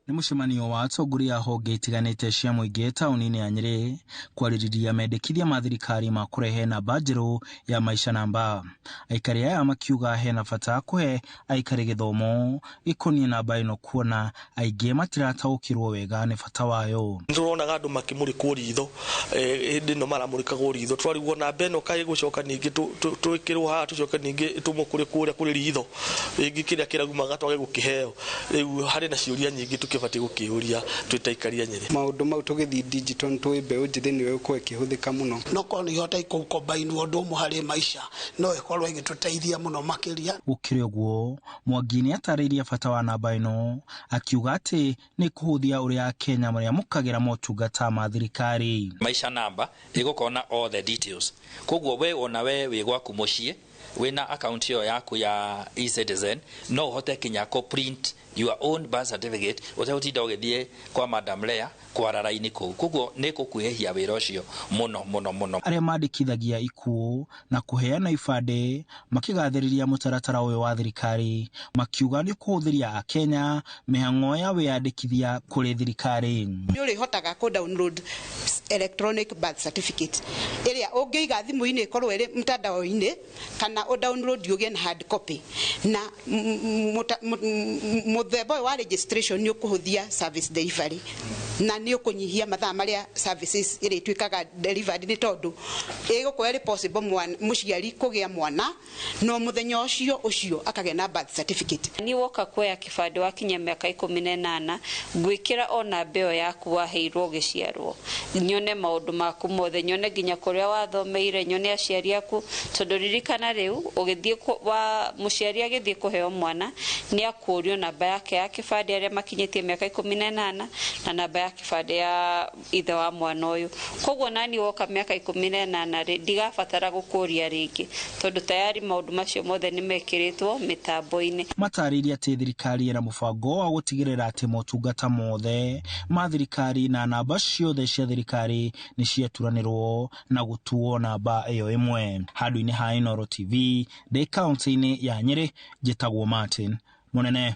Nĩ mũcemanio wa atongoria a honge itiganĩte cia mũingĩ taũni-inĩ ya Nyĩrĩ kwarĩrĩria mendekithia ma thirikari ma kũrehe namba njerũ ya Maisha Namba. Aikari aya makiuga hena bata kũhe aikari gĩthomo gĩkoniĩ namba ĩno kuona aingĩ matirataũkĩrwo wega nĩ bata wayo. Nĩtũronaga andũ makĩmũrĩkwo ritho, hĩndĩ ĩno maramũrĩkagwo ritho twarigwo namba ĩno kaĩ gũcoka ningĩ twĩkĩrwo haha tũcoke ningĩ tũmwo kũrĩ kũrĩa kũrĩ ritho rĩngĩ kĩrĩa kĩraumaga twage gũkĩheo. Rĩu harĩ na ciũria nyingĩ tũkĩbatiĩ gũkĩũria twĩ ta aikari a Nyĩrĩ. Maũndũ mau tũgĩthiĩ digital nĩtũĩ mbeũ njĩthĩ nĩyo ĩgũkorwo ĩkĩhũthĩka mũno. No korwo nĩ ihota gũkombainwo ũndũ ũmwe harĩ maica no ĩkorwo ĩgĩtũteithia mũno makĩria. Gũkĩrĩ ũguo, Mwangi nĩ atarĩirie bata wa namba ĩno akiuga atĩ nĩ kũhũthia ũrĩa Akenya marĩamũkagĩra motungata ma thirikari. Maisha Namba ĩgũkorwo na all the details, koguo we ona we wĩ gwaku mũciĩ wĩna account ĩyo yaku ya eCitizen no ũhote kinya kũ print your own birth certificate ũtegũtinda ũgĩthiĩ kwa Madam Lea kwara raini kũu, koguo nĩ gũkuhĩhia wĩra ũcio mũno mũno mũno. Arĩa mandĩkithagia ikuũ na kũheana ibandĩ makĩgathĩrĩria mũtaratara ũyũ wa thirikari makiuga nĩ ũkũhũthĩria Akenya mĩhang'o ya wĩyandĩkithia kũrĩ thirikari. Nĩ ũrĩhotaga kũ download electronic birth certificate ĩrĩa ũngĩiga thimũ-inĩ ĩkorwo ĩrĩ mtandao-inĩ kana ũ download ũgĩe na hard copy, na mũthemba ũyũ wa registration nĩ ũkũhũthia service delivery na nĩ ũkũnyihia mathaa marĩa services ĩrĩtuĩkaga delivered, nĩ tondũ ĩgũkorwo ĩrĩ possible mũciari kũgĩa mwana no mũthenya ũcio ũcio akagĩa na birth certificate. Ni woka kuoya kĩbandĩ wakinya mĩaka 18, ngwĩkĩra o namba ĩyo yaku waheirwo ũgĩciarwo, nyone maũndũ maku mothe, nyone nginya kũrĩa wathomeire, nyone aciari aku, tondũ ririkana rĩu ũgĩthiĩ wa mũciari agĩthiĩ kũheo mwana nĩ akũrio namba yake ya kĩbandĩ arĩa makinyĩtie mĩaka 18 na namba ya kĩbandĩ ya ithe wa mwana ũyũ. Koguo nani woka mĩaka 18 rĩ, ndigabatara gũkũria rĩngĩ tondũ tayari maũndũ macio mothe nĩ mekĩrĩtwo mĩtambo-inĩ. Matarĩirie atĩ thirikari ĩna mũbango wa gũtigĩrĩra atĩ motungata mothe ma thirikari na namba ciothe cia thirikari nĩ ciaturanĩrwo na gũtuo namba ĩyo ĩmwe. Handũ-inĩ ha Inooro TV ndĩ kaunti-inĩ ya Nyĩrĩ, njĩtagwo Martin Mũnene.